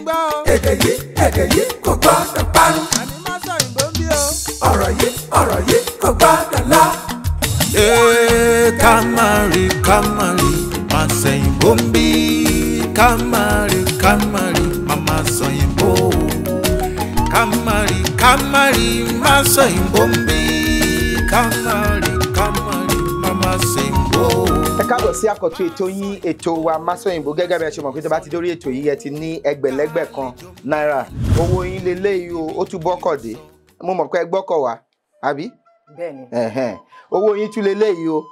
Èdè yìí kò gbọ́dọ̀ parun. Ọ̀rọ̀ yìí kò gbọ́dọ̀ lọ. Ká má rí má sẹ̀yìnbó ń bí. Ká má rí má má sọ̀yìnbó. Ká má rí má sọ̀yìnbó ń bí. Ká má rí má má sẹ̀yìnbó. Ẹ káàbọ̀ sí àkọ́tún ètò yín, ètò wa Masòyìnbó. Gẹ́gẹ́ bí ẹ ṣe mọ̀ pé tó bá ti dórí ètò yìí, ẹ ti ní ẹgbẹ̀lẹ́gbẹ̀ kan náírà. Owó yín leléyìí o, ó tún bọ́kọ̀ dé. Mo mọ̀ pé ẹ gbọ́kọ̀ wá, àbí? Bẹ́ẹ̀ni. Owó yín tún leléyìí o,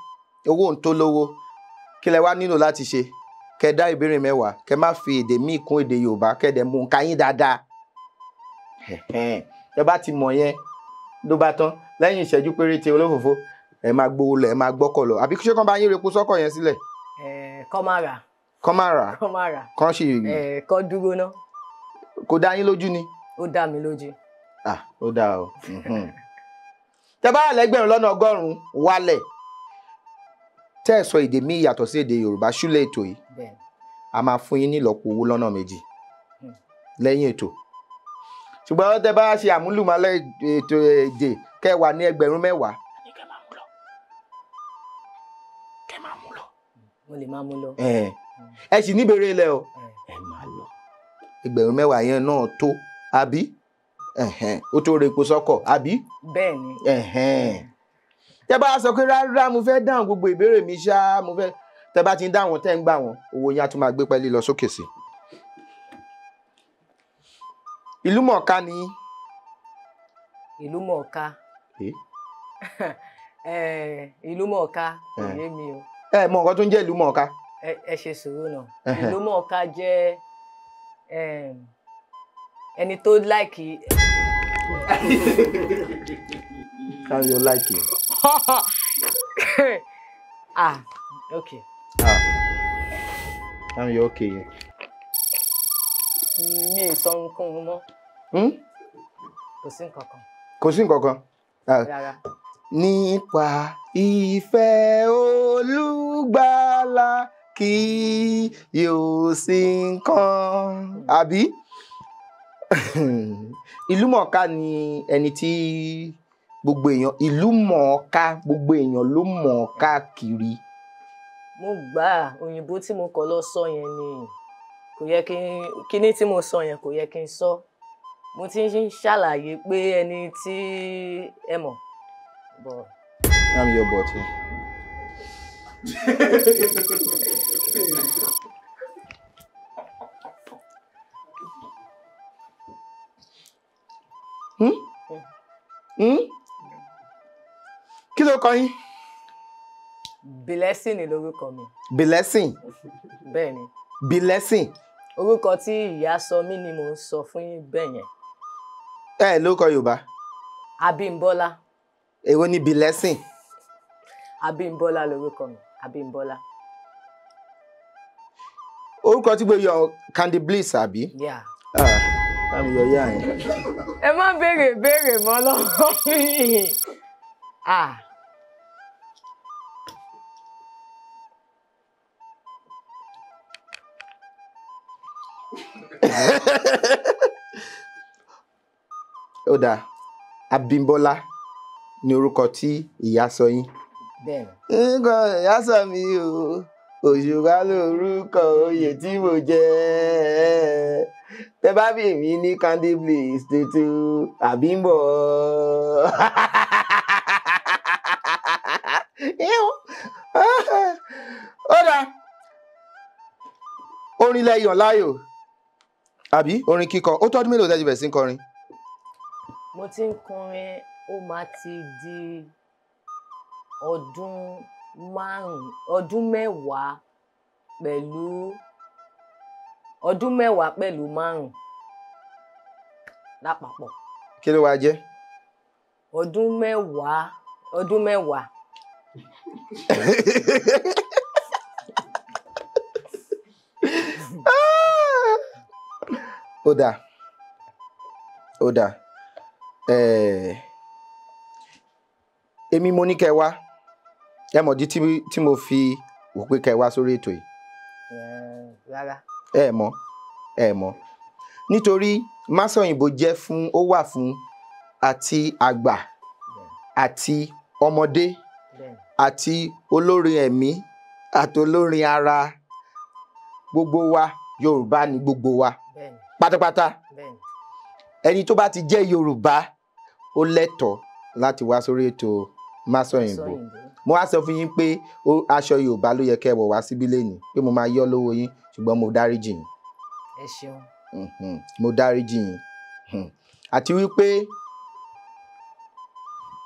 owó ń tó lówó. Kí lẹ wá nílò láti ṣe? Kẹ dá ìbéèrè mẹ́wàá, kẹ má fi èdè míì kún èdè Yorùbá, kẹ dẹ̀ mú nǹka yín dáadáa. Ẹ bá ti mọ̀ yẹn ló bá tán. Lẹ́yìn ìṣẹ́jú péréte olófòfó, ẹ máa gbowó lọ, ẹ máa gbọ́kọ̀ lọ. Àbí ṣé kán bá yín repo sọ́kọ̀ yẹn sílẹ̀? Kọ́ má rà. Kán má rà. Kọ́ má rà. Kán sì. Kọ́ dúró ná. Kò dá yín lójú ni. Ó dá mi lójú. Ah, ó dá o. Tẹ bá lẹ́gbẹ̀rún lọ́nà 100 wálẹ̀, tẹ́ ẹ sọ èdè míì yàtọ̀ sí èdè Yorùbá ṣúlẹ̀ ètò yìí, a máa fún yín ní ìlọ́po owó lọ́nà 2 lẹ́yìn ètò. Ṣùgbọ́n tẹ bá ṣe àmúlùmálẹ̀ ètò èdè, kẹ́ wà ní ẹgbẹ̀rún 10. Mo lè máa mú lọ. Ẹ sì níbèrè ilẹ̀ o. Ẹ máa lọ. Ẹgbẹ̀rún 10 yẹn náà tó, àbí? Ó tó repo sọ́kọ̀, àbí? Bẹ́ẹ̀ni. Tẹ bá sọ pé rárá mo fẹ́ dáhùn gbogbo ìbéèrè mi ṣá, mo fẹ́. Tẹ bá ti ń dáhùn tẹ́ ń gbà wọ́n, owó yẹn á tún máa gbé pẹ́ẹ́lí lọ sókè sí. Ìlú mọ̀ọ́ká ni. Ìlú mọ̀ọ́ká. Ìlú mọ̀ọ́ká kò yé mi o. Ẹ mọ nǹkan tó ń jẹ́ ìlú mọ̀ọ́ká. Ẹ ṣe sùúrù náà. Ìlú mọ̀ọ́ká jẹ́ ẹni tó láìkì. How you like it? Ah, okay. Ah, I'm you okay. Mi ò sọ nǹkan mọ́. Kò sí nǹkan kan. Kò sí nǹkan kan. Rárá. Nípa ìfẹ́ Olùgbàlà kì yóò sí nǹkan. Àbí? Ìlú mọ̀ọ́ká ni ẹni tí gbogbo èèyàn, ìlú mọ̀ọ́ká gbogbo èèyàn ló mọ̀ọ́ká kiri. Mo gbà òyìnbó tí mo kọ lọ sọ yẹn ni kò yẹ kí kíní tí mo sọ yẹn kò yẹ kí n sọ. Mo ti ń ṣàlàyé pé ẹni tí ẹ mọ̀. But I'm your bot here. Kí ló kọ yín? Blessing ni lórúkọ mi. Blessing. Bẹ́ẹ̀ni. Blessing. Orúkọ tí ìyá sọ mí ni mò ń sọ fún yín bẹ́ẹ̀ yẹn. Ẹ lórúkọ Yorùbá. Abímbọ́lá. Èwo ni Blessing? Abímbọ́lá lórúkọ mi, Abímbọ́lá. Orúkọ tí gbé yọ Candy Bliss àbí? Yeah. Bámi yọ yá yẹn. Ẹ má béèrè béèrè mọ́ lọ́wọ́ mi. Ah. Ó dáa, Abímbọ́lá ni orúkọ tí ìyá sọ yín. Bẹ́ẹ̀ni. Nǹkan ìyá sọ mi o, Òṣùpá lórúkọ oyè tí mo jẹ́. Tẹ bá bí mi ní Candy Bliss tuntun, Àbímbọ́. Ó dáa, orin lẹ yàn láàyò, àbí orin kíkọ? Ó tọ́dún mélòó tẹ́ ti bẹ̀rẹ̀ sí ń kọrin? Mo ti ń kọrin ó máa ti di ọdún 5, ọdún 10 pẹ̀lú ọdún 10 pẹ̀lú 5 lápapọ̀. Kí ló wá jẹ́? Ọdún 10, ọdún 10. Ó dáa, ó dáa. Èmi mo ní kẹ́ wá. Ẹ mọ̀dí tí mo fi wò pé kẹ́ wá sórí ètò yìí. Rárá. Ẹ mọ̀, ẹ mọ̀. Nítorí Másọ̀yìnbó jẹ́ fún, ó wà fún àti àgbà àti ọmọdé àti olórin ẹ̀mí àti olórin ara. Gbogbo wa Yorùbá ni gbogbo wa pátápátá. Ẹni tó bá ti jẹ́ Yorùbá ó lẹ́tọ̀ọ́ láti wá sórí ètò Másọ̀yìnbó. Mo wá sọ fún yín pé aṣọ Yorùbá ló yẹ kẹ́ ẹ wọ̀ wá síbí lẹ́nìí, pé mo máa yọ́ lówó yín, ṣùgbọ́n mo dáríjì yín. Ẹ ṣeun. Mo dáríjì yín. Àti wípé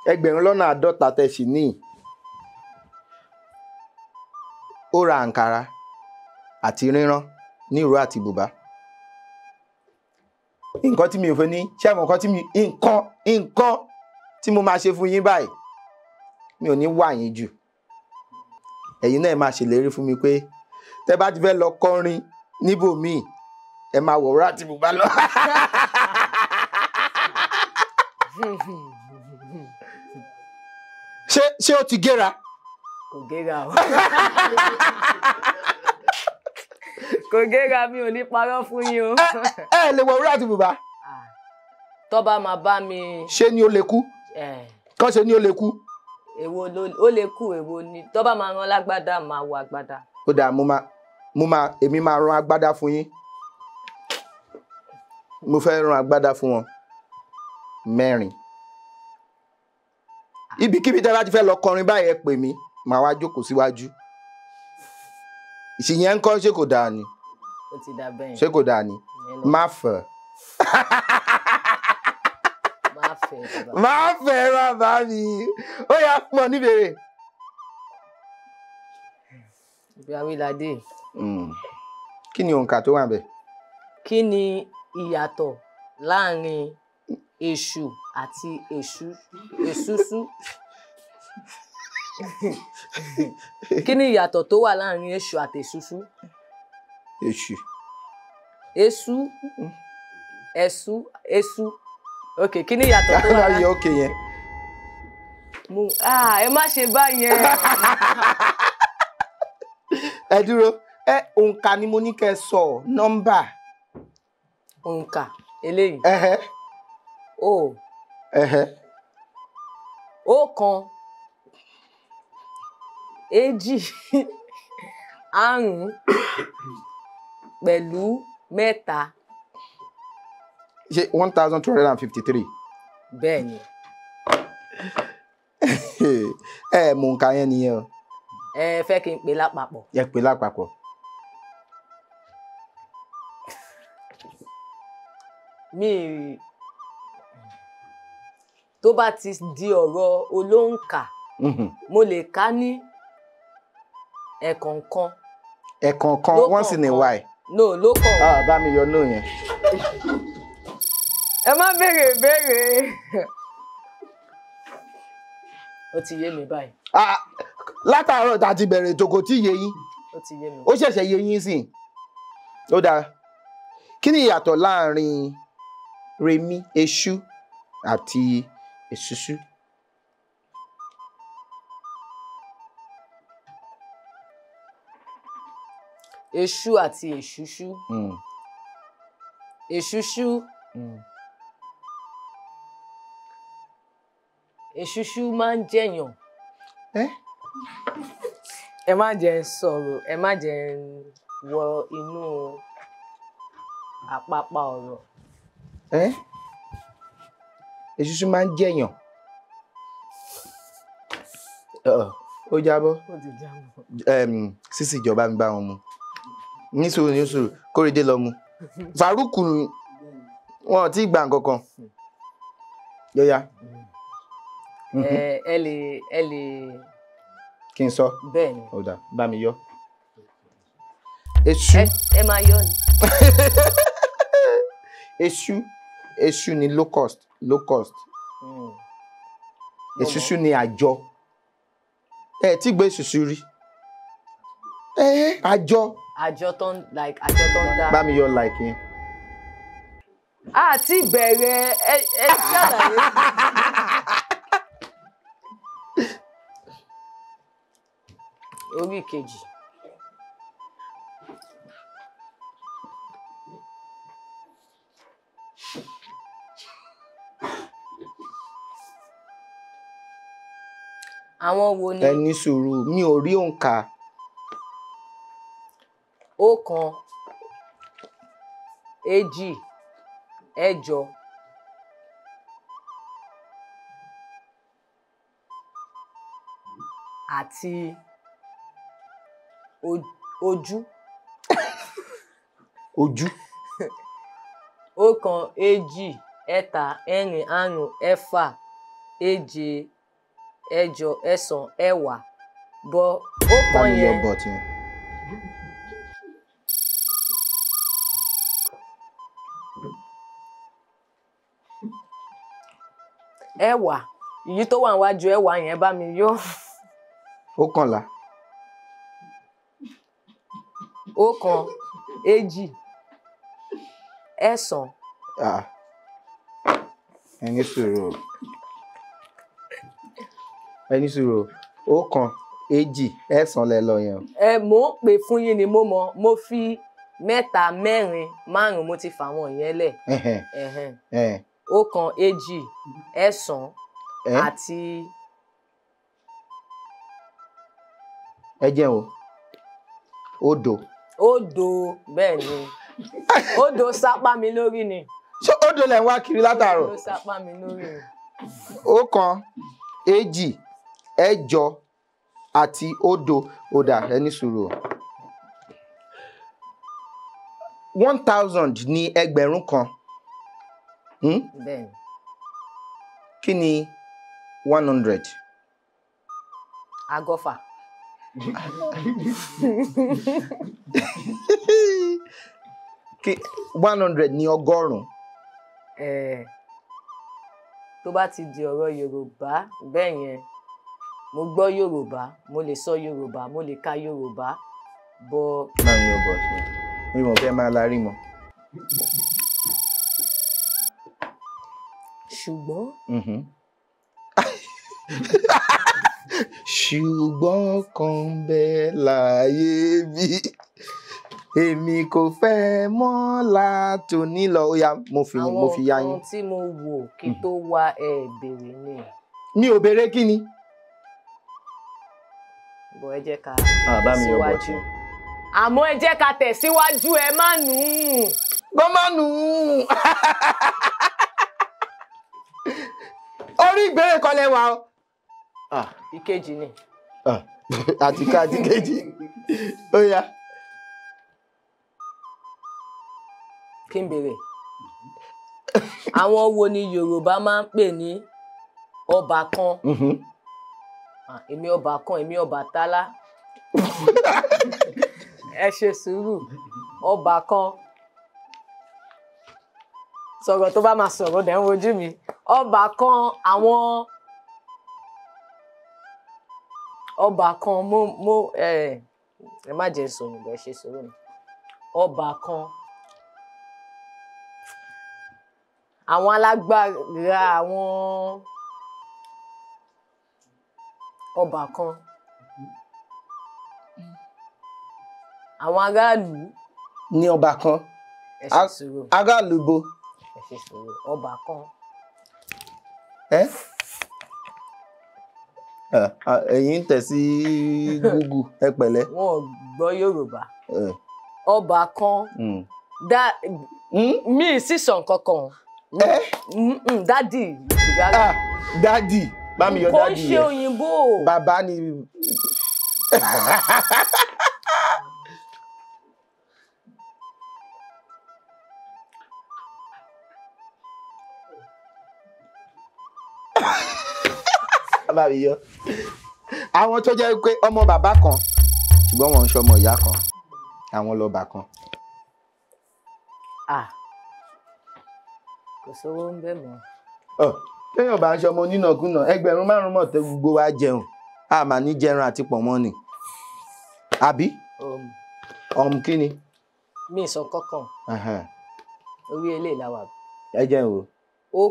50,000 tẹ́ ṣì ní, ó ra àǹkárá àti rírán ní ìró àti bùbá. Nǹkan tí mi ò fẹ́ ní ṣé àwọn nǹkan tí mi nǹkan tí mo máa ṣe fún yín báyìí, mi ò ní wà yín jù. Ẹ̀yin náà máa ṣèlérí fún mi pé tẹ́ bá ti fẹ́ lọ kọrin níbòmíì, ẹ máa wọ̀ ìró àti bùbá lọ. Ṣé ó ti géra? Kò géra o. Kò géra, mi ò ní parọ́ fún yín o. Ẹ lè wọ ìró àti bùbá. Tó bá máa bá mi. Ṣé ni ó lè kú? Kán ṣe ni ó lè kú? Èwo ló ó lè kú, èwo ni tó bá máa rán lágbádá, máa wọ agbádá. Ó dáa, mo máa èmi máa rán agbádá fún yín. Mo fẹ́ rán agbádá fún wọn 4. Ibikíbi tẹ́ bá ti fẹ́ lọ kọrin báyìí, ẹ pè mí, màá wá jókòó síwájú. Ìṣìyẹn ń kọ́, ṣé kò dáa ni? Ó ti dà bẹ́ẹ̀. Ṣé kò dáa ni? Ìyẹn lọ. Má fẹ́. Má fẹ́ bàbá. Má fẹ́ bàbá mi. Ó yá, fún ọ níbèrè. Ibi awilade. Kí ni òǹkà tó wà ńbẹ̀? Kí ni ìyàtọ̀ láàrin èṣù àti èṣù èṣùṣù? Kí ni ìyàtọ̀ tó wà láàrin èṣù àti èṣùṣù? Èṣù. Èṣù, ẹ̀ṣù, èṣù. Ok, kí ni ìyàtọ̀ tó wà Yọ láàrin òkè yẹn. Mo ah, ẹ má ṣe báyẹn. Ẹ dúró, ẹ òǹkà ni mo ní kẹ́ ẹ sọ, nọ́mbà. Òǹkà eléyìí. Ẹhẹ́. O. Ẹhẹ́. 1, 2, 5 pẹ̀lú 3. Ṣé 1253? Bẹ́ẹ̀ ni. Ẹ mọ òǹkà yẹn nìyẹn o. Ẹ fẹ́ kí n pè lápapọ̀? Ẹ pè lápapọ̀. Mi tó bá ti di ọ̀rọ̀ olóǹkà, mo lè ká ní ẹ̀kọ̀ọ̀kan. Ẹ̀kọ̀ọ̀kan, once in a while. No, lókàn. Ah, bá mi yọ no yẹn. Ẹ má béèrè ìbéèrè. Ó ti yé mi báyìí. Ah, látàárọ̀ tá a ti bẹ̀rẹ̀ ètò, kò tí ì yé yín? Ó ti yé mi. Ó ṣẹ̀ṣẹ̀ yé yín sí i. Ó dáa, kí ni ìyàtọ̀ láàrin remi, èṣù àti èṣùṣù? Èṣù àti èṣùṣù. Èṣùṣù. Èṣùṣù máa ń jẹ̀yàn. Ẹ́. Ẹ má jẹ́ ń sọ̀rọ̀, ẹ má jẹ́ ń wọ inú àpápá ọ̀rọ̀. Ẹ́, èṣùṣù máa ń jẹ̀yàn. Ọ̀, ó jábọ́. Ó ti jábọ́. Sísì ìjọba mi bá wọn mu. Ní sùúrù, ní sùúrù, Kórèdé lọ mu. Faruku, wọn ò tí ì gbà nǹkan kan. Yóyá. Ẹ lè. Kí n sọ? Bẹ́ẹ̀ ni. Ó dáa, bá mi yọ. Èṣù. Ẹ máa yọ ni. Èṣù, èṣù ni locust, locust. Èṣùṣù ni àjọ. Ẹ tí gbé èṣùṣù rí? Ẹ àjọ. Àjọ tó ń like àjọ tó ń dá. Bá mi yọ like yẹn. A ti bẹ̀rẹ̀, ẹ ṣàlàyé. Orí kejì. Àwọn wo ni? Ẹ ní sùúrù, mi ò rí òǹkà. 1, 2, 8. Àti ojú. Ojú. 1, 2, 3, 4, 5, 6, 7, 8, 9, 10. Bọ ọ̀kan yẹn. Ẹ̀wá èyí tó wà níwájú ẹ̀wá yẹn bá mi yọ. 11. 1, 2, 9. Ẹ ní sùúrù. Ẹ ní sùúrù. 1, 2, 9 lẹ lọ yẹn. Ẹ mò ń pè fún yín ni mo mọ̀, mo fi 3, 4, 5 mo ti fà wọ́n yẹn lẹ̀. 1, 2, 9 àti. Ẹ jẹ́ o. Odò. Odò, bẹ́ẹ̀ ni. Odò sápá mi lórí ni. Ṣé odò lẹ̀ ń wá kiri látàárọ̀? Odò sápá mi lórí ni. 1, 2, 8 àti odò. Odà, ẹ ní sùúrù. 1000 ní 1000. Bẹ́ẹ̀ ni. Kí ni 100? 120. Kí 100 ní 100. Tó bá ti di ọ̀rọ̀ Yorùbá bẹ́ẹ̀ yẹn, mo gbọ́ Yorùbá, mo lè sọ Yorùbá, mo lè ka Yorùbá, bọ́. Máa ń yọ bọ̀ sí i, mi ò fẹ́ máa larí mọ́. Ṣùgbọ́n. Ṣùgbọ́n kan bẹ́ẹ̀ láyé mi, èmi kò fẹ́ mọ́ látòní lọ. Ó yá, mo fi yá yín. Àwọn ohun tí mo wò kí tó wá ẹ béèrè ni. Mi ò béèrè kí ni. Bọ̀ ẹ jẹ́ ká tẹ̀síwájú. Àmọ́ ẹ jẹ́ ká tẹ̀síwájú, ẹ má nù ún. Kọ́ má nù ún. Orí ìbéèrè kan lẹ wà o. Ìkejì ni. Àti ká àti kejì. Ó yá. Kí n béèrè. Àwọn wo ni Yorùbá máa ń pè ní ọbàkan? Èmi ọbàkan, èmi Ọbàtálá. Ẹ ṣe sùúrù. Ọbàkan. Sọ̀rọ̀ tó bá máa sọ̀rọ̀ dẹ̀ ń wojú mi. Ọbàkan àwọn ọbàkan mo ẹ má jẹ́ sọ̀yìnbó, ẹ ṣe sùúrù ni. Ọbàkan àwọn alágbára, àwọn ọbàkan àwọn aráàlú ní ọbàkan. Ẹ ṣe sùúrù. Aráàlú bo? Ẹ ṣe sùúrù. Ọbàkan. Ẹ̀yin ń tẹ̀ sí Google, ẹ pẹ̀lẹ́. Wọn ò gbọ́ Yorùbá. Ọbàkan mi sì sọ nǹkan kan. Dádì. Dádì, bá mi yọ dádì yẹn. Kò ń ṣe òyìnbó. Bàbá ni. Bá mi yọ. Àwọn tó jẹ́ pé ọmọ bàbá kan ṣùgbọ́n wọn ń ṣọmọ ìyá kan, àwọn lọ́ba kan. Kò sówó ń bẹ̀ mọ́. Téèyàn bá ń ṣọmọ onínàkúnà, 5,000 mọ̀ tẹ́ gbogbo wa jẹun, a máa ní jẹran àti pọ̀nmọ́ ni. Àbí? Kí ni? Mi ì sọ kankan. Orí eléyìí la wà. Ẹ jẹun o. 1,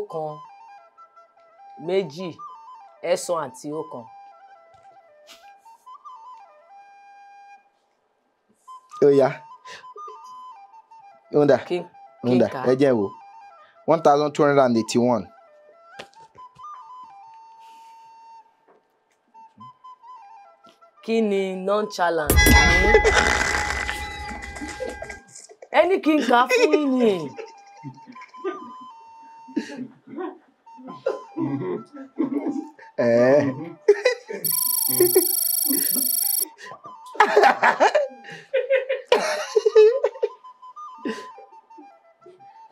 2, 9 àti 1. Ó yá. Ǹdà. Ǹdà, ẹ jẹ́ wò. 1281. Kí ni nonchalant ní? Ẹni kí n kà fún yín ni.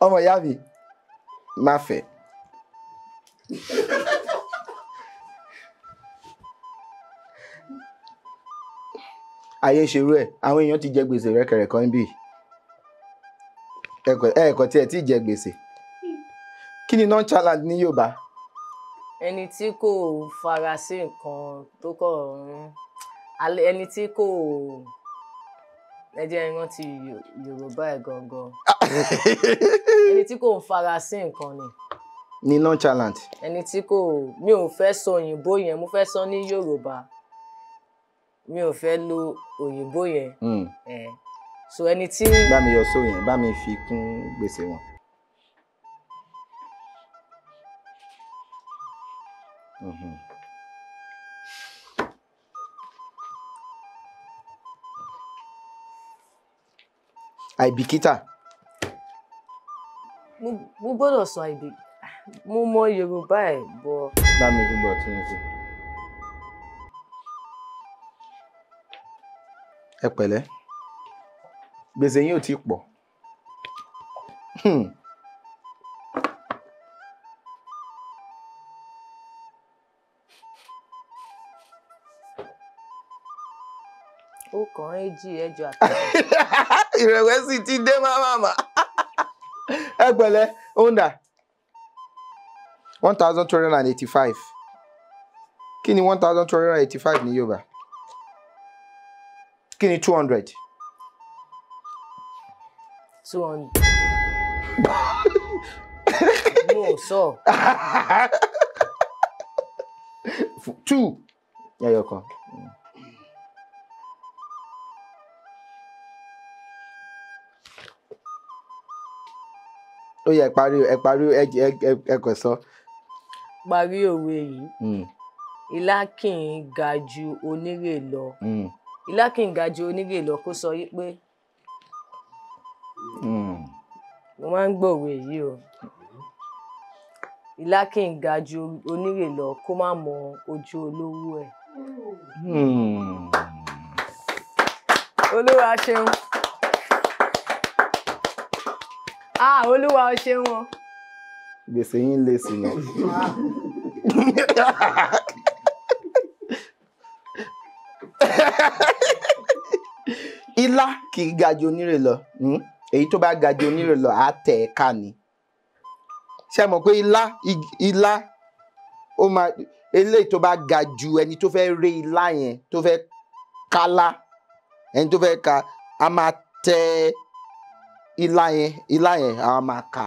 Ọmọ ìyá mi, má fẹ́. Ayé ṣerú ẹ̀, àwọn èèyàn ti jẹ gbèsè rẹ́kẹrẹ̀kọ́ níbí. Ẹ̀ẹ̀kọ́ tí ẹ ti jẹ gbèsè. Kí ni nonchalant ní Yorùbá? Ẹni tí kò fara sí nǹkan tó kọ̀ ń ẹni tí kò ẹ jẹ́ rántí Yorùbá ẹ̀ gangan. Ẹni tí kò ń fara sí nǹkan ni. Ni nonchalant. Ẹni tí kò, mi ò fẹ́ sọ òyìnbó yẹn, mo fẹ́ sọ ní Yorùbá. Mi ò fẹ́ lo òyìnbó yẹn. So ẹni tí. Bá mi yọ só yẹn, bá mi fi kún gbèsè wọn. Àìbìkítà. Mo gbọ́dọ̀ sọ àìbìkítà. Mo mọ Yorùbá ẹ̀ bọ̀. Bá mi fi bọ̀ tí n fi. Ẹ pẹ̀lẹ́. Gbèsè yín ò tí pọ̀. Ọ̀kan èjì ẹ̀jọ àti. Ìrẹ̀wẹ̀sì ti dé máma. Ẹ pẹ̀lẹ́, ó ń dà. 1,285. Kí ni 1,285 ní Yorùbá? Kí ni 200? 200. Mo sọ. 2. Ẹyọ kan. Ó yẹ parí, ẹ parí, ẹ kò sọ. Parí òwe yìí. Ilá kì í ga ju onírè lọ. Ilá kì í ga ju onírè lọ kó sọ yí pé. Mo máa ń gbọ́ òwe yìí o. Ilá kì í ga ju onírè lọ kó má mọ ojú olówó ẹ̀. Olúwa ṣeun. Ah, Olúwa o ṣeun o. Gbèsè yín lé sí i. Ilá kì í ga ju onírè lọ. Èyí tó bá ga ju onírè lọ á tẹ̀ ẹ́ ká ni. Ṣé ẹ mọ̀ pé ilá ó máa eléyìí tó bá ga ju ẹni tó fẹ́ ré ilá yẹn tó fẹ́ kálá ẹni tó fẹ́ ka á máa tẹ ilá yẹn á máa ka.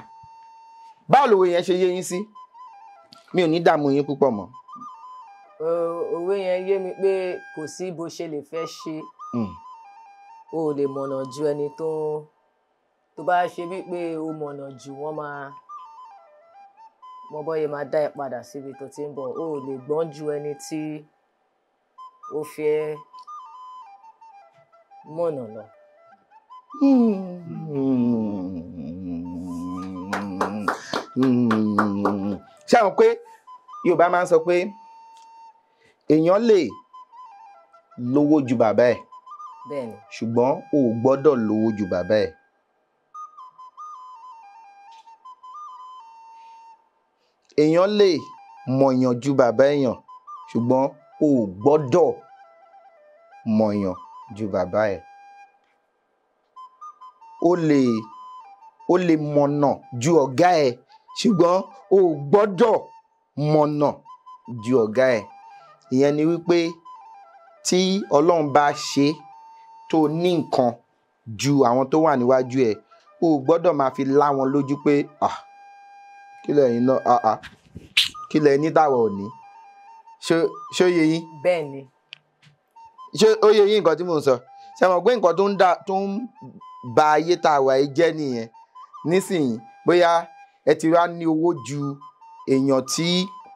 Báwo lòwe yẹn ṣe yé yín sí? Mi ò ní dààmú yín púpọ̀ mọ́. Òwe yẹn yé mi pé kò sí bó ṣe lè fẹ́ ṣe. O ò lè mọ̀nà ju ẹni tó bá ṣe wípé o mọ̀nà jù wọ́n máa mọ bọ́yẹ máa dá ẹ padà síbi tó ti ń bọ̀. O ò lè gbọ́n ju ẹni tí ó fẹ́ mọ̀nà lọ. Ṣé àwọn pé Yorùbá máa ń sọ pé èèyàn lè lówó ju bàbá ẹ̀, ṣùgbọ́n o ò gbọ́dọ̀ lówó ju bàbá ẹ̀. Èèyàn lè mọ̀yàn ju bàbá èèyàn, ṣùgbọ́n o ò gbọ́dọ̀ mọ̀yàn ju bàbá ẹ̀. O lè mọ̀nà ju ọ̀gá ẹ̀, ṣùgbọ́n o ò gbọ́dọ̀ mọ̀nà ju ọ̀gá ẹ̀. Ìyẹn ni wípé tí Ọlọ́run bá ṣe tó ní nǹkan ju àwọn tó wà níwájú ẹ̀, o ò gbọ́dọ̀ máa fi lá wọn lójú pé ah, kí lẹ̀yin náà, ah ah, kí lẹ ní táwa ò ní. Ṣé ó yé yín? Bẹ́ẹ̀ ni. Ṣé ó yé yín nǹkan tí mò ń sọ? Ṣé mọ̀ pé nǹkan tó ń ba ayé tá a wà yìí jẹ́ nìyẹn? Nísìnyí bóyá ẹ ti wá ní owó ju èèyàn tí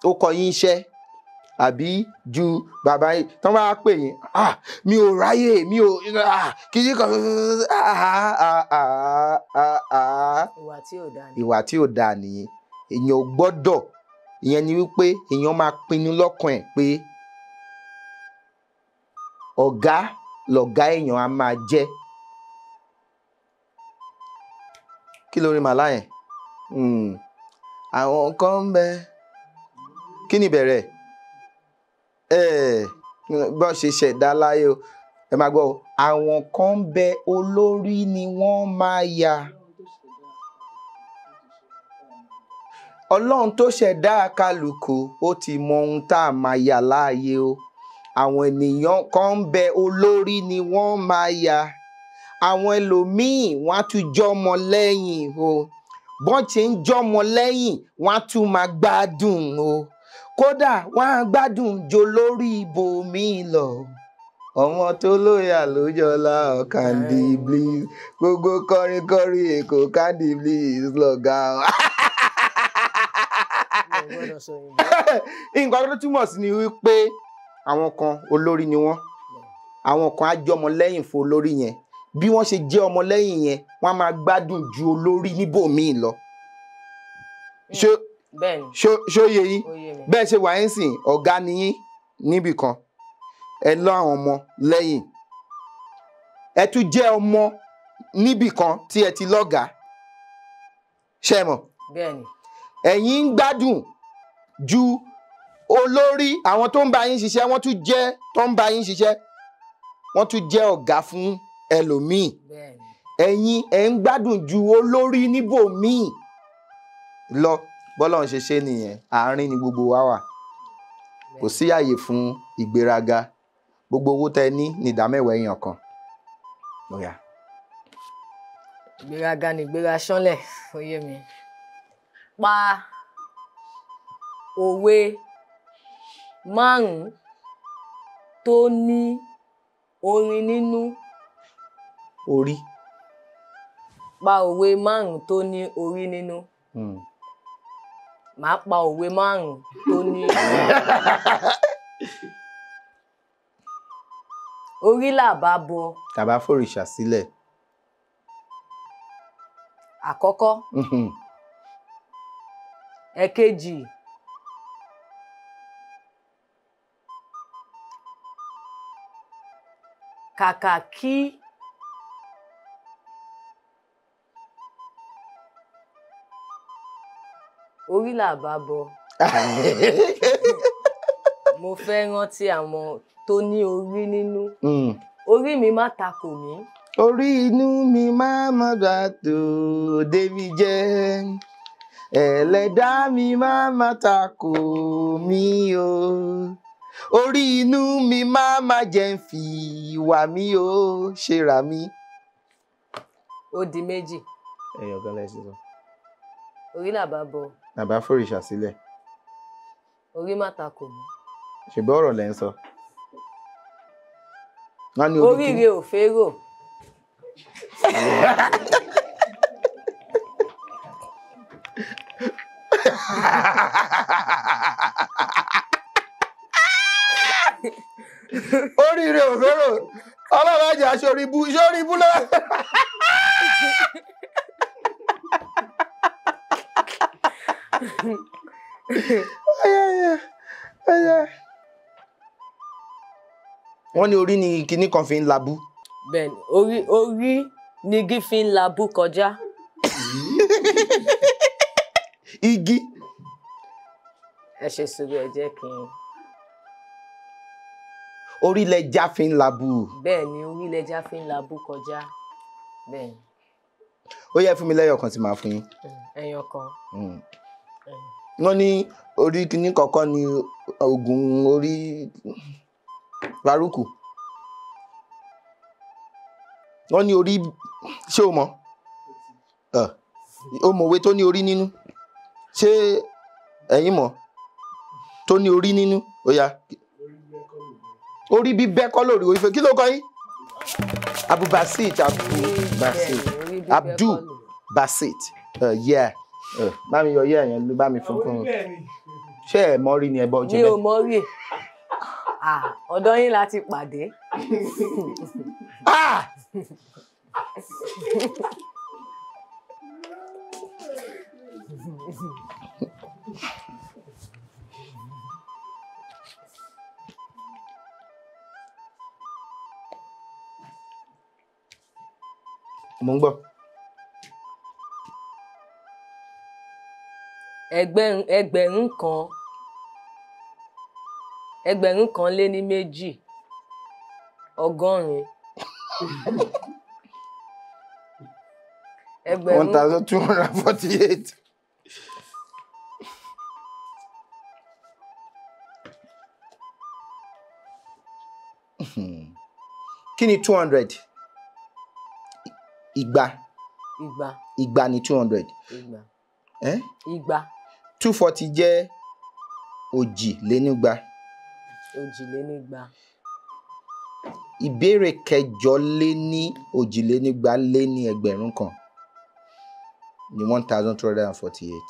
ó kọ yín iṣẹ́ àbí ju bàbá yín tí wọ́n bá pè yín, ah mi ò ráyè, mi ò kí ní kan, Ìwà tí ò dáa ni. Ìwà tí ò dáa nìyẹn. Èèyàn ò gbọ́dọ̀, ìyẹn ni wípé èèyàn máa pinnu lọ́kàn ẹ̀ pé ọ̀gá lọ̀gá èèyàn á máa jẹ́. Kí lórí màlá yẹn? Àwọn kan ń bẹ. Kí ni ìbẹ̀rẹ̀? Bó ṣe ṣẹ̀dá láyé o. Ẹ máa gbọ́ o. Àwọn kan ń bẹ, olórí ni wọ́n máa yà. Ọlọ́run tó ṣẹ̀dá kálukú ó ti mọ ohun tá a máa yà láàyè o. Àwọn ènìyàn kan ń bẹ, olórí ni wọ́n máa yà. Àwọn ẹlòmíì wọ́n á tún jọmọ lẹ́yìn o. Bọ́n ṣe ń jọmọ lẹ́yìn wọ́n á tún máa gbádùn o. Kódà wọ́n á gbádùn jo lórí ibòmíì lọ. Ọmọ tó lóyà ló jọlá Candy Bliss. Gbogbo kọrin kọrin Èkó Candy Bliss lọ̀gá o. Nǹkan tó túmọ̀ sí ni wípé àwọn kan olórí ni wọ́n, àwọn kan á jẹ́ ọmọ lẹ́yìn fún olórí yẹn. Bí wọ́n ṣe jẹ́ ọmọ lẹ́yìn yẹn, wọ́n á máa gbádùn ju olórí níbòmíì lọ. Ṣó yé yín? Bẹ́ẹ̀ ṣe wà ń sìn, ọ̀gá ni yín níbì kan, ẹ lọ àwọn ọmọ lẹ́yìn, ẹ tún jẹ́ ọmọ níbì kan tí ẹ ti lọ́gàá. Ṣé ẹ mọ̀? Ẹ̀yin ń gbádùn ju olórí. Àwọn tó ń bá yín ṣiṣẹ́, wọ́n tún jẹ́ tó ń bá yín ṣiṣẹ́, wọ́n tún jẹ́ ọ̀gá fún ẹlòmíì. Ẹ̀yin ẹ̀ ń gbádùn ju olórí níbòmíì lọ. Bọ́lọ́run ṣe ṣe nìyẹn. Àárín ni gbogbo wa wà. Kò sí àyè fún ìgbéraga. Gbogbo owó tẹ ní ní ìdá mẹ́wàá èèyàn kan. Ìgbéraga ni ìgbéra ṣánlẹ̀, ó yé mi. Pa òwe márùn-ún tó ní orin nínú. Orí. Pa òwe márùn-ún tó ní orí nínú. Màá pa òwe márùn-ún tó ní orí. Là bá bọ. Tàbá fòrìṣà sílẹ̀. Àkọ́kọ́. Ẹ̀kejì. Kàkà kí orí là bá bọ. Mo fẹ́ rántí àwọn tó ní orí nínú. Orí mi má takò mí. Orí inú mi má má gbà tó débi jẹ́. Ẹlẹ́dàá mi má má takò mí o. Orí inú mi má má jẹ́ ń fi ìwà mi o ṣe rà mí. Ó di méjì. Ẹyọ kan lẹ ṣe sọ. Orí là bá bọ. Bàbá fòrìṣà sílẹ̀. Orí má takò mí. Ṣùgbọ́n ọ̀rọ̀ lẹ ń sọ. Oríire ò fẹ́rò. Oríire ò fẹ́rò. Ọlọ́run á jẹ́ aṣọ orí ibú, ṣé orí ibú lọ́wọ́? Wọ́n ní orí ni kinní kan fi ń labú. Bẹ́ẹ̀ni, orí ni igi fi ń labú kọjá. Igi. Ẹ ṣe sùúrù, ẹ jẹ́ kí n. Orí lẹja fi ń labú. Bẹ́ẹ̀ni, orí lẹja fi ń labú kọjá. Bẹ́ẹ̀ni. Ó yẹ fún mi lẹ́yọ̀ kan tí màá fún yín. Ẹyọ kan. Wọ́n ní orí kinní kọ̀ọ̀kan ni oògùn orí Baruku. Wọ́n ní orí, ṣé o mọ̀? O mọ̀wé tó ní orí nínú. Ṣé ẹ̀yin mọ̀? Tó ní orí nínú. Ó yá. Orí bíbẹ́ kọ́ lórí orí fẹ́. Kí ló kọ yín? Abdulbasit, Abdulbasit, Abdulbasit. Yeah. Bá mi yọ yẹ́ ẹ̀yẹn ló bá mi fún fún. Ṣé ẹ mọ̀ rí ni ẹ bọ́ jẹ Mi bẹ́ẹ̀? ò mọ̀ rí. Ọ̀dọ̀ yín la ti pàdé. Ah! Mo ń gbọ́. 1002. 1248. Kí ni 200? Igba. Igba. Igba ni 200. Igba. Eh? Igba. 240 jẹ́ 240. 240. Ìbéèrè 242 ní 1248.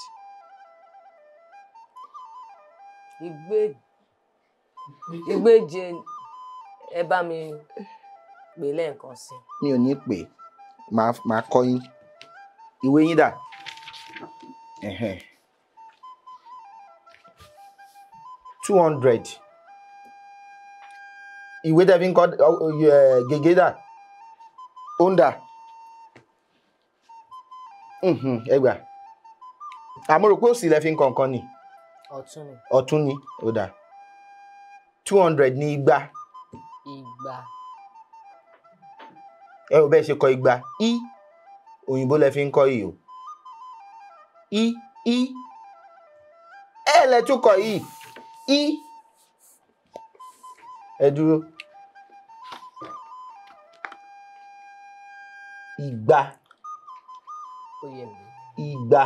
Ìgbéje ẹ bá mi pè lẹ́ẹ̀kan sí. Mi ò ní pè, màá kọ́ yín. Ìwé yín dà? 200. Ìwé tẹ́ fi ń kọ gègé dà? Ó ń dà? Ẹ gbà. Àmọ́ rò pé òsì lẹ fi ń kọ nǹkan ni. Ọ̀tún ni. Ọ̀tún ni, ó dà. 200 ní igba. Igba. Ẹ ò bẹ́ẹ̀ ṣe kọ igba. I òyìnbó lẹ fi ń kọ yìí o. I I ẹ lẹ tún kọ yìí. I ẹ dúró. Igba. Ó yé mi. Igba.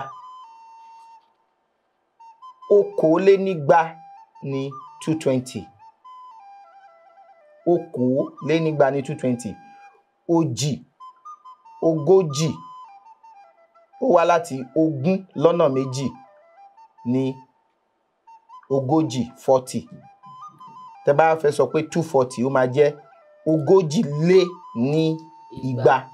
220 ní 220. 220 ní 220. Òjì, ogójì, ó wá láti 20 ní 40, 40. Tẹ́ bá fẹ́ sọ pé 240, ó máa jẹ́ 240.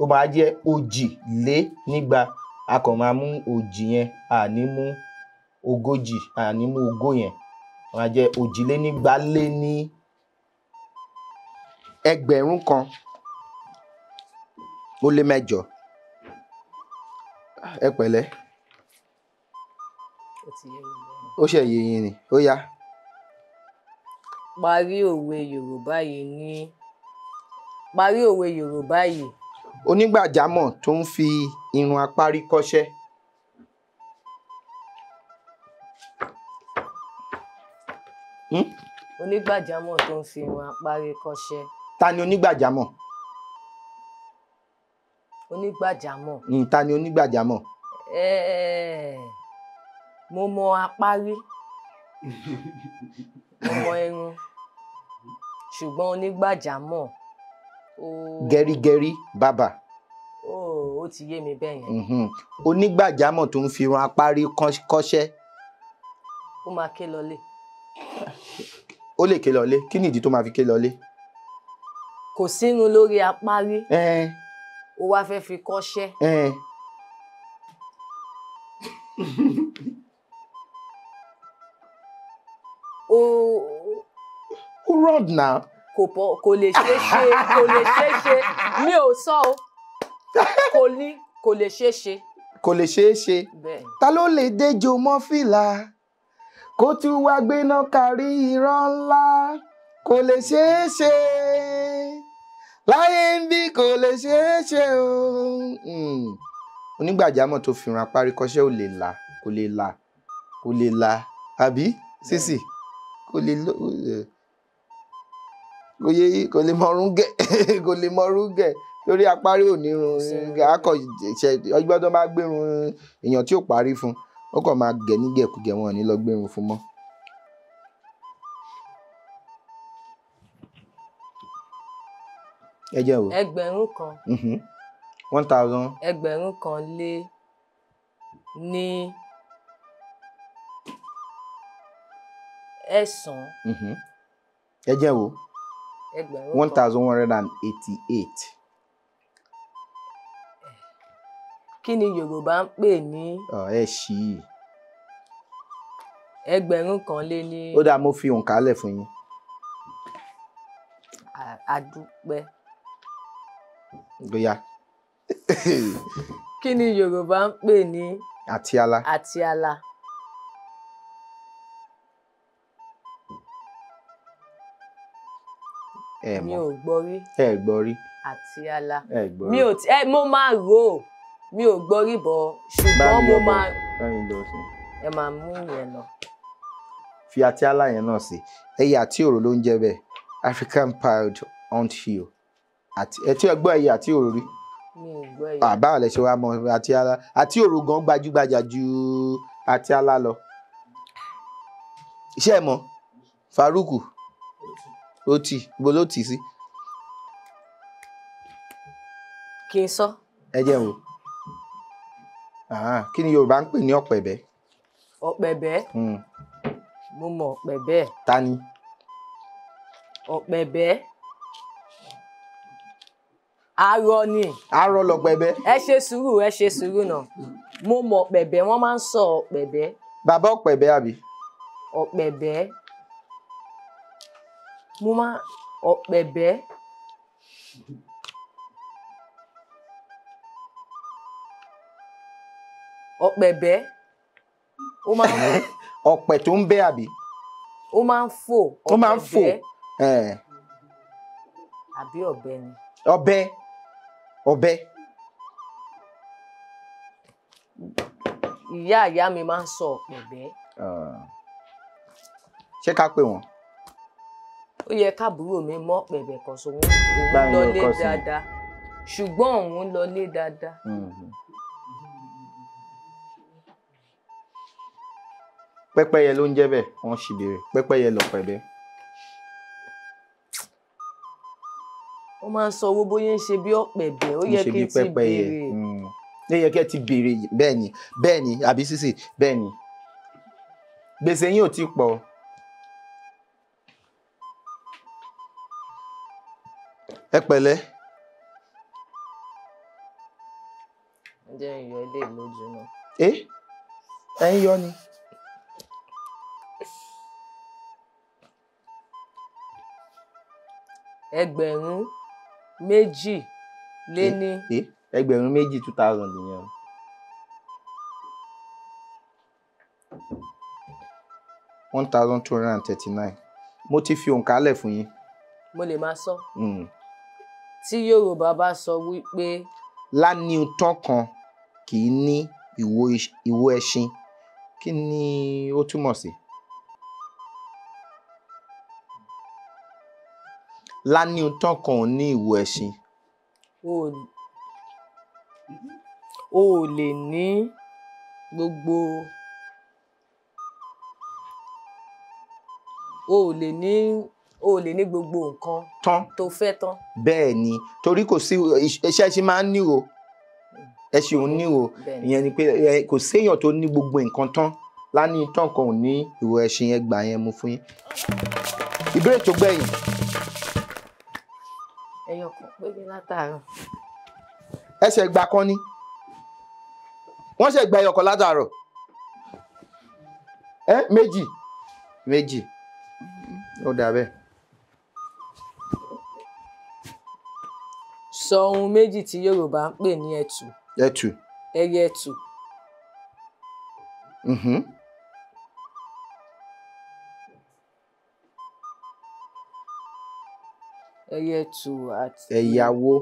Ó máa jẹ́ 240. A kàn máa mú òjì yẹn, a ní mú ogójì, a ní mú ogó yẹn. Ó máa jẹ́ 240 1008. Ẹ pẹ̀lẹ́. Ó ṣe yé yín ni, ó yá. Parí òwe Yorùbá yìí ní. Parí òwe Yorùbá yìí. Onígbàjámọ̀ tó ń fi irun apárí kọ́ṣẹ́. Onígbàjámọ̀ tó ń fi irun apárí kọ́ṣẹ́. Ta ni onígbàjámọ̀? Onígbàjámọ̀. Ta ni onígbàjámọ̀? Mo mọ apárí. Mo mọ irun. Ṣùgbọ́n onígbàjámọ̀. Gẹrígẹrí bàbà. Ó ti yé mi bẹ́ẹ̀ yẹn. Onígbàjámọ̀ tó ń fi irun apárí kọ́ṣẹ́. Ó máa ké lọlé. Ó lè ké lọlé. Kí ni ìdí tó máa fi ké lọlé? Kò sírun lórí apárí. Ó wá fẹ́ fi kọ́ṣẹ́. Ó wrong now. Kò lè ṣeé ṣe, kò lè ṣeé ṣe. Mi ò sọ o. Kò lè ṣeé ṣe. Kò lè ṣeé ṣe. Ta ló lè déjò mọ́ fìlà? Kó tún wá gbéná kárí irọ́ ńlá. Kò lè ṣeé ṣe. Láyé ń bí kò lè ṣeé ṣe o. Onígbàjámọ̀ tó fi irun apárí kọ́ṣẹ́ ò lè là, kò lè là, kò lè là, àbí? Sísì, kò lè lọ. Kò lè mọrún gẹ̀, kò lè mọrún gẹ̀ torí apárí ò ní irun akọ ṣe ọgbọ́n tó bá gbérun èèyàn tí ò parí fún ó kàn máa gẹ̀ ní gẹ̀kúgẹ̀, wọn ò ní lọ gbérun fún mọ́. Ẹ jẹ́ wo. 1000. 1000. 1001. Ẹ̀sán. Ẹ jẹ́ wo. Ẹgbẹ̀rún kan. 1188. Kí ni Yorùbá ń pè ní. Ẹ ṣì í. 1001. Ó dáa, mo fi òǹkà lẹ̀ fún yín. Àdúpẹ́. Bóyá. Kí ni Yorùbá ń pè ní. Àtiálá. Àtiálá. Ẹ mọ̀. Mi ò gbọ́ rí. Ẹ gbọ́ rí. Àtiálá. Ẹ gbọ́ rí. Mi ò tí ẹ mo máa rò ó, mi ò gbọ́ rí bọ̀, ṣùgbọ́n mo máa. Ẹ máa mú yẹn lọ. Fi àtiálá yẹn náà sí. Ẹyẹ àti òrò ló ń jẹ́ bẹ́ẹ̀. African Pied Anthill. Àti ẹ tí ẹ gbọ́ ẹyẹ àti òrò rí. Mi ò gbọ́ ẹyẹ. Báwo lẹ ṣe wá mọ àtiálá? Àti òrò gan gbajúgbajà ju àtiálá lọ. Iṣẹ́ ẹ mọ̀, Faruku, ó tì, ibo ló tì sí? Kí n sọ. Ẹ jẹ́ wo. Kí ni Yorùbá ń pè ní ọ̀pẹ̀bẹ̀? Ọ̀pẹ̀bẹ̀? Mo mọ̀ ọ̀pẹ̀bẹ̀. Ta ni? Ọ̀pẹ̀bẹ̀. Arọ ni. Arọ lọ̀pẹ̀bẹ̀. Ẹ ṣe sùúrù, ẹ ṣe sùúrù náà. Mo mọ̀ ọ̀pẹ̀bẹ̀, wọ́n máa ń sọ ọ̀pẹ̀bẹ̀. Bàbá ọ̀pẹ̀bẹ̀ àbí? Ọ̀pẹ̀bẹ̀. Mo máa ọ̀pẹ̀bẹ̀. Ọ̀pẹ̀bẹ̀. Ó máa ń. Ọ̀pẹ̀ tó ń bẹ́ àbí? Ó máa ń fò. Ó máa ń fò. Àbí ọ̀bẹ ni. Ọ̀bẹ. Ọ̀bẹ. Ìyá ìyá mi máa ń sọ ọ̀pẹ̀bẹ̀. Ṣé ká pè wọ́n? Ó yẹ káàbúrò mi mọ̀ ọ̀pẹ̀bẹ̀ kan so òun lọlé dáadáa. Ṣùgbọ́n òun lọlé dáadáa. Pẹ́pẹ́yẹ ló ń jẹ́ bẹ́ẹ̀, wọ́n sì béèrè. Pẹ́pẹ́yẹ lọ̀pẹ̀bẹ̀. Ó máa ń sọ owó bóyá ń ṣe bí ọ̀pẹ̀bẹ̀, ó yẹ kí n ti béèrè. Ó yẹ kí ẹ ti béèrè, bẹ́ẹ̀ ni, bẹ́ẹ̀ ni, àbí sísì, bẹ́ẹ̀ ni. Gbèsè yín ò tí pọ̀. Ẹ pẹ̀lẹ́. Ẹ jẹ́ n yọ ilé lójú náà. Ẹ ń yọ ni. 2000. 2000, 2000 nìyẹn. 1239. Mo ti fi òǹkà lẹ̀ fún yín. Mo lè máa sọ. Tí Yorùbá bá sọ wípé. Lániután kan kì í ní ìwo ẹṣin, kí ni ó túmọ̀ sí? Lániután kan ò ní ìwo ẹṣin. O ò lè ní gbogbo. O ò lè ní gbogbo nǹkan tán tó fẹ́ tán. Bẹ́ẹ̀ ni, torí kò sí iṣẹ́ ẹṣin máa ń níro, ẹṣin ò ń níro, ìyẹn ni pé kò séèyàn tó ní gbogbo nǹkan tán. Lániután kan ò ní ìwo ẹṣin, ẹgbàá yẹn mo fún yín. Ìbéèrè tó gbẹ̀yìn. Ẹyọ kan péré látàárọ̀. Ẹsẹ̀ gba kan ni. Wọ́n ṣe gba ẹyọ kan látàárọ̀. Méjì. Méjì. Ó dà bẹ́ẹ̀. Sọ ohun méjì tí Yorùbá ń pè ní ẹtù. Ẹtù. Ẹyẹ ẹtù. Ẹyẹ ẹtù àti. Ẹyàwó.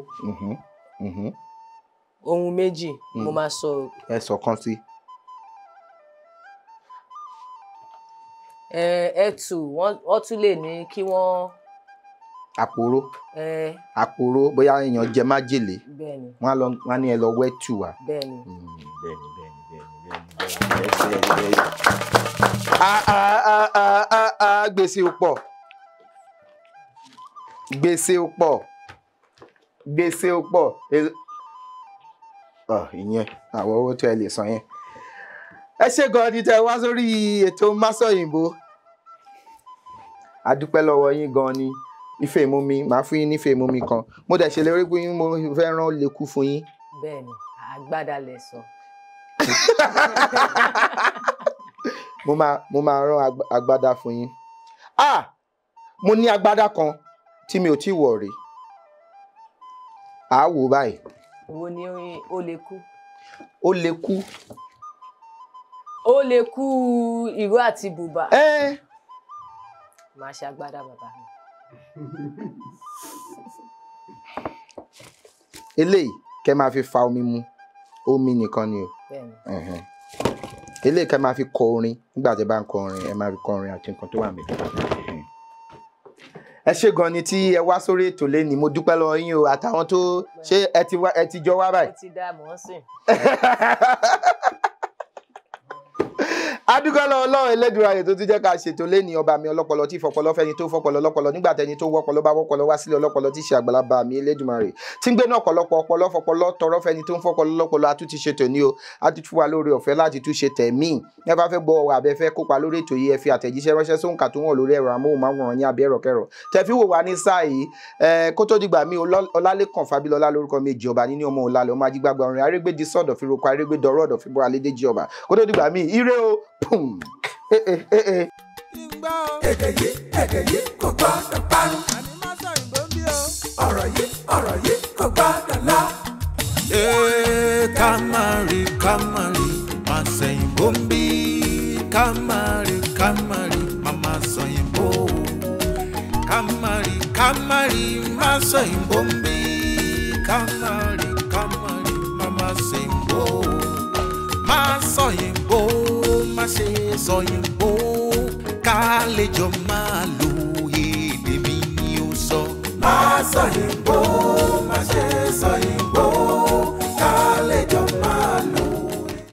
Ohun méjì mo máa sọ. Ẹ sọ kan sí. Ẹtù wọ́n tún lè ní kí wọ́n. Àpòrò. Àpòrò bóyá èèyàn jẹ májèlé. Bẹ́ẹ̀ni. Wọ́n á ní ẹ lọ wẹ́tù wá. Bẹ́ẹ̀ni. Bẹ́ẹ̀ni bẹ́ẹ̀ni bẹ́ẹ̀ni bẹ́ẹ̀ni bẹ́ẹ̀ni. Gbèsè ò pọ̀. Gbèsè ò pọ̀. Gbèsè ò pọ̀. Ìyẹn àwọn owó tó ẹ lè san yẹn. Ẹ ṣé gan ni tẹ́ wá sórí ètò Másọ̀yìnbó. A dúpẹ́ lọ́wọ́ yín gan ni. Ife ìmumi, màá fún yín nífe ìmumi kan. Mo dẹ̀ ṣèlérí pé mo fẹ́ rán lekú fún yín. Bẹ́ẹ̀ni, àgbàdà lẹ sọ. Mo máa rán agbádá fún yín. Ah, mo ní agbádá kan tí mi ò tí wọ̀ rí. À á wò báyìí. Wo ni ó lè kú? Ó lè kú. Ó lè kú ìró àti bùbá. Màá ṣe agbádá bàbá mi. Eléyìí kẹ́ máa fi fa omi mu, omi nìkan ni o. Eléyìí kẹ́ máa fi kọ orin nígbà tí ẹ bá ń kọ orin, ẹ máa fi kọ orin àti nǹkan tó wà níbẹ̀. Ẹ ṣé gan ni tí ẹ wá sórí ètò lẹ́ni, mo dúpẹ́ lọ́wọ́ yín o, àtàwọn tó ṣé ẹ ti jọ wá báyìí. Ó ti dá mọ́ sìn. Adúgbò lọ́wọ́ Ọlọ́run Elédùmarè tó tún jẹ́ ká ṣètò lẹ́ni, ọba mi ọlọ́pọlọ tí fọpọlọ fẹ́ni tó fọpọlọ lọ́pọlọ nígbà tẹni tó wọ́pọlọ bá wọ́pọlọ wá sílé ọlọ́pọlọ tí ṣe àgbàlagbà mi Elédùmarè tí ń gbé náà ọ̀pọ̀lọpọ̀ ọpọlọ fọpọlọ tọrọ fẹ́ni tó ń fọpọlọ lọ́pọlọ. Atúntí ṣètò ní o, atúntí fún wa lórí ọ̀fẹ́ láti tún ṣe tẹ̀mí. Ẹ bá fẹ́ gbọ́ ọ̀rọ̀ àbẹ́ fẹ́ kópa lórí ètò yìí, ẹ fi àtẹ̀jíṣẹ́ ránṣẹ́ sóǹkà tó wọ̀n lórí ẹ̀rọ amóhùnmáwòrán ní abẹ́ ẹ̀rọ̀kẹ̀rọ̀ tẹ fi wò wá ní sáà yìí. Kó tó dìgbà mí, Ọlálékàn Fábílọ́lá lórúkọ mi, ìjọba níní ọmọ òlàlẹ̀ ọmọ ajígbàgbà orin arégbèdì sọ̀dọ̀ fi roko arégbèdọ̀rọ̀ ọ̀dọ̀ fi bọ́ alédèjì ọba. Kó tó dìgbà mí, ire o. Pum. Eh, eh, eh, eh. Èdè yìí kò gbọ́dọ̀ parun. Ọ̀rọ̀ yìí kò gbọ́dọ̀ lọ. Ká má rí, ká má rí, má sẹ̀yìnbó ń bí. Ká má rí, ká má rí, má má sọ̀yìnbó. Ká má rí, ká má rí, má sọ̀yìnbó ń bí. Ká má rí, ká má rí, má má sẹ̀yìnbó. Má sọ̀yìnbó, má ṣe sọ̀yìnbó, ká lè jọ máa lò.